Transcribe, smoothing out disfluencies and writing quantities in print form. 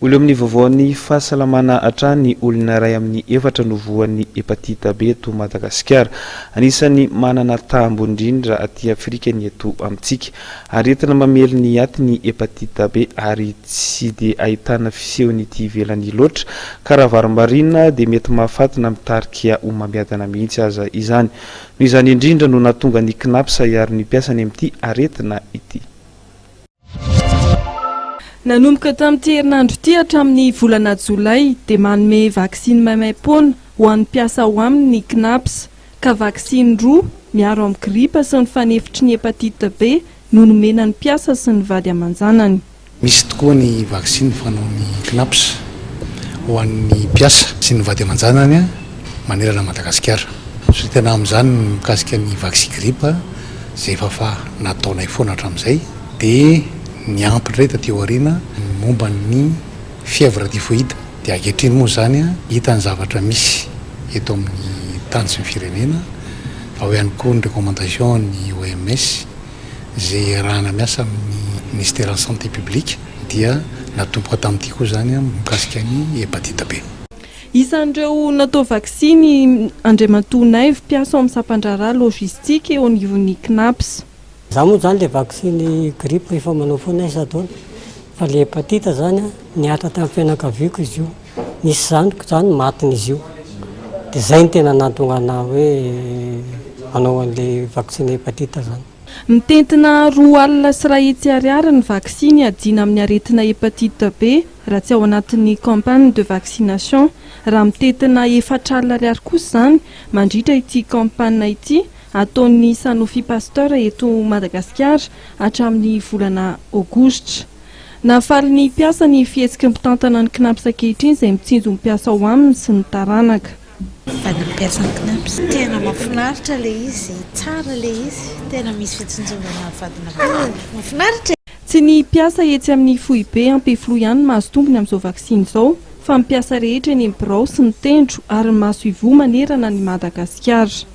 Mbola eo amin'ny vaovaon'ny fahasalamana hatrany, olona iray amin'ny efatra no voan'ny hepatite B eto Madagasikara. Anisan'ny manana taha ambony indrindra aty Afrika ny eto amintsika. Aretina mamely ny aty ny hepatite B ary tsy dia ahitana fisehony ety ivelany loatra ka raha varimbariana dia mety mahafaty na mitarika homamiadana mihitsy aza izany. Noho izany indrindra no nahatonga ny Cnaps hiaro ny mpiasany amin'ity aretina ity. Nanomboka tamin'ity herinandro ity hatramin'ny volana jolay dia manome vaksiny maimaim-poana ho an'ny mpiasa ao aminy ny Cnaps, ka vaksiny roa miaro amin'ny gripa sy ny fanefitry ny hepatite B no nomena ny mpiasa sy ny vady aman-janany. Misy tokoa ny vaksiny fanaon'ny Cnaps ho an'ny mpiasa sy ny vady aman-janany manerana an'i Madagasikara. Solontena amin'izany ny mikasika ny vaxi-grippe izay efa fa nataonay foana hatramin'izay dia niampy indray taty aoriana ny momba ny fièvre typhoïde dia ankehitriny moa izany hita ny zavatra misy eto amin'ny tany sy ny firenena fa ao ihany koa ny recommandation ny OMS izay iarahana miasa amin'ny ministeran'ny santé publique dia natomboka tamin'ity koa izany mikasika ny hepatite B. Isan'ireo natao vaksiny Andriamatoa Naivo, mpiasa ao amin'ny sampan-draharaha logistique eo anivon'ny Cnaps. Za moa zany le vaksiny grippe efa manao foana isan-taona fa le hepatite zany an nihatra tamin'ny fianakaviako izy io, nisy zandriko zany matin'izy io de zay no tena nahatonga anah hoe hanao an'le vaksiny hepatite zany. Mitentina 2 200 ariary ny vaksiny hiadiana amin'ny aretina hepatite B raha tsy ao anatin'ny campagne de vaccination. Raha mitentina 40 ariary kosa izany mandritra ity campagne ity ataon'ny Sanofi Pasteur eto Madagasikara hatramin'ny volana aogositra. Nahafaly ny mpiasa ny fihetsiky ny mpitantana ny Cnaps ankehitriny izay mitsinjo ny mpiasa ao aminy sy ny taranaka. Vadin'ny mpiasan'ny Cnaps. Tena mahafinaritra ilay izy, tsara ilay izy, tena misy fitsinjovana vadina vady. Mahafinaritra e! Tsy ny mpiasa etsy amin'ny foibe Ampefiloha ihany no mahazo tombony amin'izao vaksiny izao fa ny mpiasa rehetra eny amin'ny birao sy ny tendro ary ny masoivoho manerana an'i Madagasikara.